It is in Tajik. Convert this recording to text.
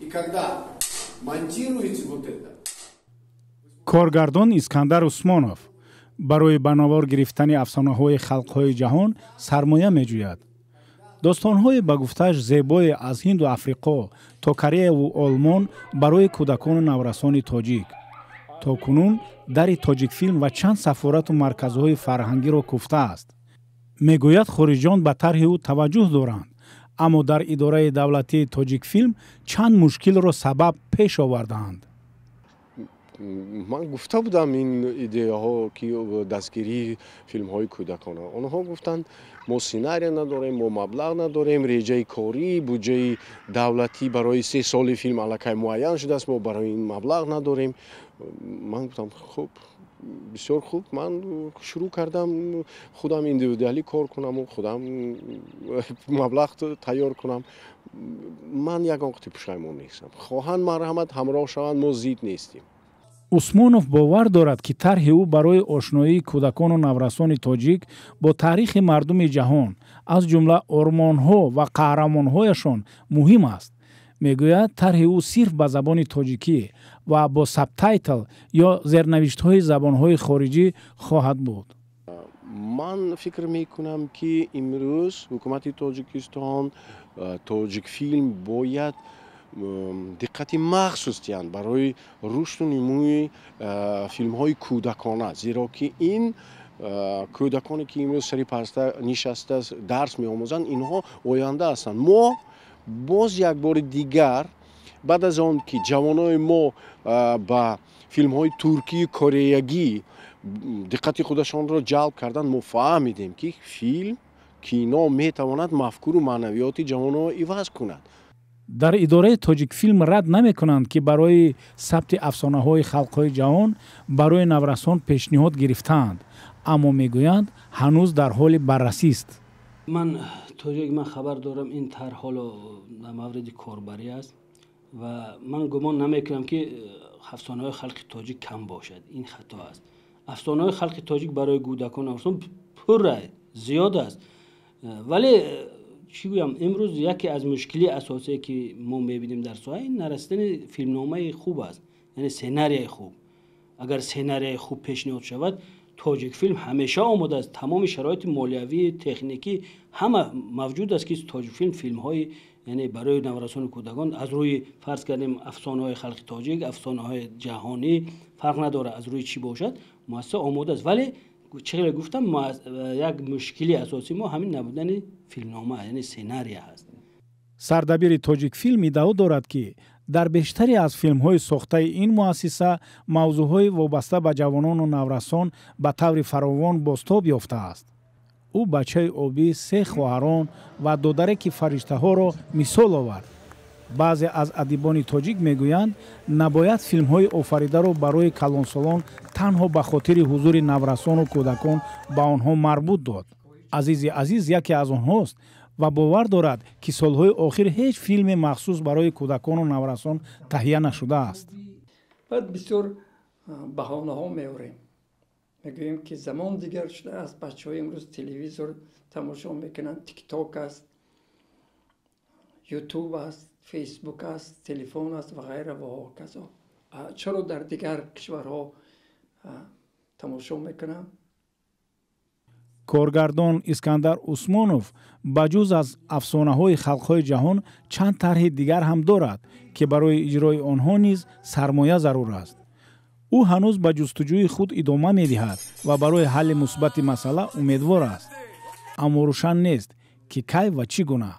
И когда монтируете вот это. Коргардон Искандар Усмонов барои ба навор гирифтани афсонаҳои халқҳои ҷаҳон сармоя меҷӯяд. Достонҳое, ба гуфтааш, зебое аз Ҳинду Африқо то Кореяву Олмон барои кӯдакону наврасони тоҷик. То кунун дари Тоҷикфилм ва чанд сафорату марказҳои фарҳангиро куфтааст. Мегӯяд, хориҷиён ба тарҳи ӯ таваҷҷӯҳ доранд, аммо дар идораи давлатии Тоҷикфилм чанд мушкилро сабаб пеш овардаанд. Ман гуфта будам ин идеяҳо, ки дастгирии филмҳои кӯдакона. Онҳо гуфтанд: мо сценария надорем, мо маблағ надорем, реҷаи корӣ, буҷаи давлатӣ барои 3 соли филм аллакай муайян шудааст, мо барои ин маблағ надорем. Ман гуфтам: хуб, бисёр хуб. Ман шурӯъ кардам худам индивидуалӣ кор кунаму худам маблағ тайёр кунам. Ман ягон қити пушаймон нестам. Хоҳанд, марҳамат, ҳамроҳ шаванд, мо зид нестем. Усмонов бовар дорад, ки тарҳи ӯ барои ошноии кӯдакону наврасони тоҷик бо таърихи мардуми ҷаҳон, аз ҷумла ормонҳо ва қаҳрамонҳояшон, муҳим аст. Мегӯяд, тарҳи ӯ сирф ба забони тоҷикӣ ва бо сабтайтл ё зернавиштҳои забонҳои хориҷӣ хоҳад буд. Ман фикр мекунам, ки имрӯз ҳукумати Тоҷикистон, Тоҷикфилм бояд диққати махсус диҳанд барои рушду нумӯи филмҳои кӯдакона, зеро ки ин кӯдаконе, ки имрӯз сари парта нишаста дарс меомӯзанд, инҳо оянда ҳастанд. Мо боз як бори дигар, баъд аз он ки ҷавонои мо ба филмҳои туркию кореягӣ диққати худашонро ҷалб карданд, мо фаҳмидем, ки филм, кино метавонад мафкуру маънавиёти ҷавонро иваз кунад. Дар идораи Тоҷикфилм рад намекунанд, ки барои сабти афсонаҳои халқҳои ҷаҳон барои наврасон пешниҳод гирифтаанд, аммо мегӯянд, ҳанӯз дар ҳоли баррасист. Ман то ҷое ки ман хабар дорам, ин тарҳ ҳоло дар мавриди корбарӣ аст ва ман гумон намекунам, ки афсонаҳои халқи тоҷик кам бошад. Ин хато аст. Афсонаҳои халқи тоҷик барои кӯдакон, наврасон пурра зиёд аст, вале чӣ гӯям, имрӯз яке аз мушкилии асосие, ки мо мебинем дар соҳа, ин нарасидани филмномаи хуб аст, яъне сценарияи хуб. Агар сценарияи хуб пешниҳод шавад, Тоҷикфилм ҳамеша омода аст. Тамоми шароити молиявӣ, техникӣ ҳама мавҷуд аст, ки Тоҷикфилм филмҳои, яъне барои наврасону кӯдакон, аз рӯи, фарз кардем, афсонаҳои халқи тоҷик, афсонаҳои ҷаҳонӣ, фарқ надорад аз рӯи чӣ бошад, муассиса омода аст. Вале чӣ хеле гуфтам, як мушкили асосии мо ҳамин набудани филмнома, яъне сценария ҳаст. Сардабири Тоҷикфилм иддао дорад, ки дар бештаре аз филмҳои сохтаи ин муассиса мавзӯъҳои вобаста ба ҷавонону наврасон ба таври фаровон бозтоб ёфтааст. Ӯ Бачаи обӣ, Се хоҳарон ва Додараки фариштаҳоро мисол овард. Баъзе аз адибони тоҷик мегӯянд, набояд филмҳои офаридаро барои калонсолон танҳо ба хотири ҳузури наврасону кӯдакон ба онҳо марбут дод. Азизи Азиз яке аз онҳост ва бовар дорад, ки солҳои охир ҳеҷ филме махсус барои кӯдакону наврасон таҳия нашудааст. Баъд бисёр баҳонаҳо меорем, мегӯем, ки замон дигар шудааст, бачаҳои имрӯз телевизор тамошо мекунанд, Тикток аст, Ютуб аст, Фейсбук аст, телефон аст ва ғайра ва ҳоказо. Чаро дар дигар кишварҳо тамошо мекунанд? Коргардон Искандар Усмонов ба ҷуз аз афсонаҳои халқҳои ҷаҳон чанд тарҳи дигар ҳам дорад, ки барои иҷрои онҳо низ сармоя зарур аст. Ӯ ҳанӯз ба ҷустуҷӯи худ идома медиҳад ва барои ҳалли мусбати масъала умедвор аст, аммо рӯшан нест, ки кай ва чӣ гуна.